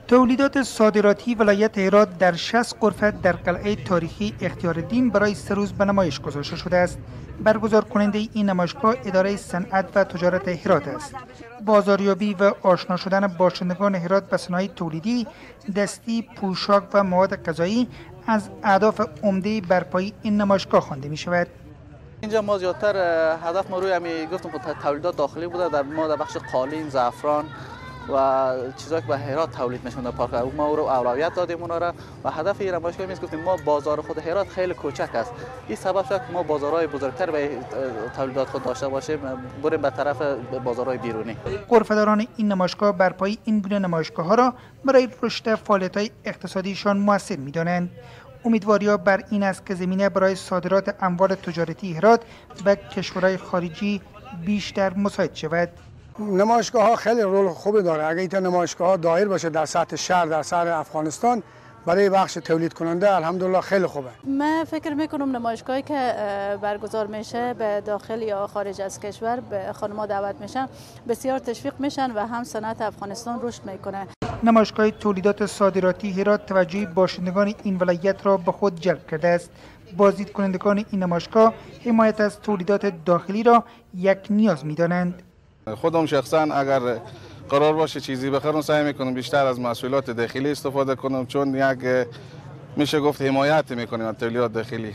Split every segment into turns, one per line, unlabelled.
تولیدات صادراتی ولایت هرات در 60 غرفه در قلعه تاریخی اختیارالدین برای 3 روز به نمایش گذاشته شده است. برگزار کننده این نمایشگاه اداره صنعت و تجارت هرات است. بازاریابی و آشنا شدن باشندگان هرات به صنایع تولیدی، دستی، پوشاک و مواد غذایی از اهداف عمده برپایی این نمایشگاه خوانده می شود.
اینجا ما زیادتر هدف ما روی همی گفتم تولیدات داخلی بوده. در ما در بخش قالین، زعفران و چیزایی که به هرات تولید میشون در پارک ما او رو اولویت دادیم اونا را و هدف این نمایشگاه این است گفتیم ما بازار خود هرات خیلی کوچک است، این سبب شد که ما بازارهای بزرگتر به تولیدات خود داشته باشیم، بریم به طرف بازارهای بیرونی.
غرفه‌داران این نمایشگاه برپایی این گونه نمایشگاه‌ها را برای رشد فعالیت‌های اقتصادیشان موثر می‌دانند. امیدواری‌ها بر این است که زمینه برای صادرات اموال تجارتی هرات به کشورهای خارجی بیشتر مساعد شود.
نمایشگاه ها خیلی رول خوبی داره. اگه این نمایشگاه ها دایر باشه در سطح شهر، در سطح افغانستان، برای بخش تولید کننده الحمدلله خیلی خوبه.
من فکر میکنم نمایشگاهی که برگزار میشه به داخل یا خارج از کشور به خانم‌ها دعوت میشن، بسیار تشویق میشن و هم صنعت افغانستان رشد میکنه.
نمایشگاه تولیدات صادراتی هرات توجه باشندگان این ولایت را به خود جلب کرده است. بازدید کنندگان این نمایشگاه حمایت از تولیدات داخلی را یک نیاز میدانند.
خودم شخصا اگر قرار باشه چیزی بخرم سعی میکنم بیشتر از محصولات داخلی استفاده کنم، چون یک میشه گفت حمایت میکنیم از تولیدات داخلی.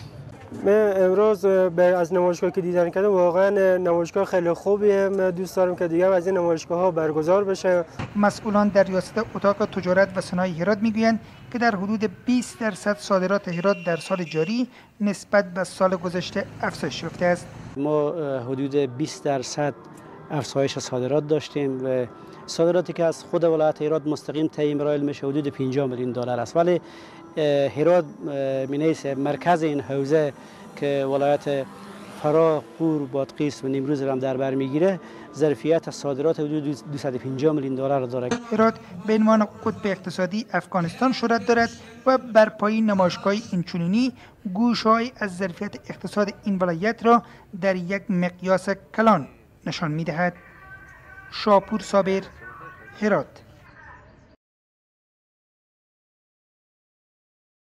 من امروز از نمایشگاه که دیدن کردم واقعا نمایشگاه خیلی خوبیه. من دوست دارم که دیگه از این نمایشگاه ها برگزار بشه.
مسئولان در ریاست اتاق تجارت و صنایع هرات میگویند که در حدود 20% صادرات هرات در سال جاری نسبت به سال گذشته افزایش یافته است.
ما حدود 20% افزایش صادرات داشتیم و صادراتی که از خود ولایت هرات مستقیم تهیه رایل میشه حدود 50 میلیون دلار است، ولی هرات مینیس مرکز این حوزه که ولایت فراه، غور، بادغیس و نیمروز را هم در بر میگیره، ظرفیت صادرات حدود 250 میلیون دلار را دارد.
هرات به عنوان قطب اقتصادی افغانستان شهرت دارد و برپایی نمایشگاه اینچنینی گوشه‌ای از ظرفیت اقتصاد این ولایت را در یک مقیاس کلان نشان می‌دهد. شاپور صابر، هرات.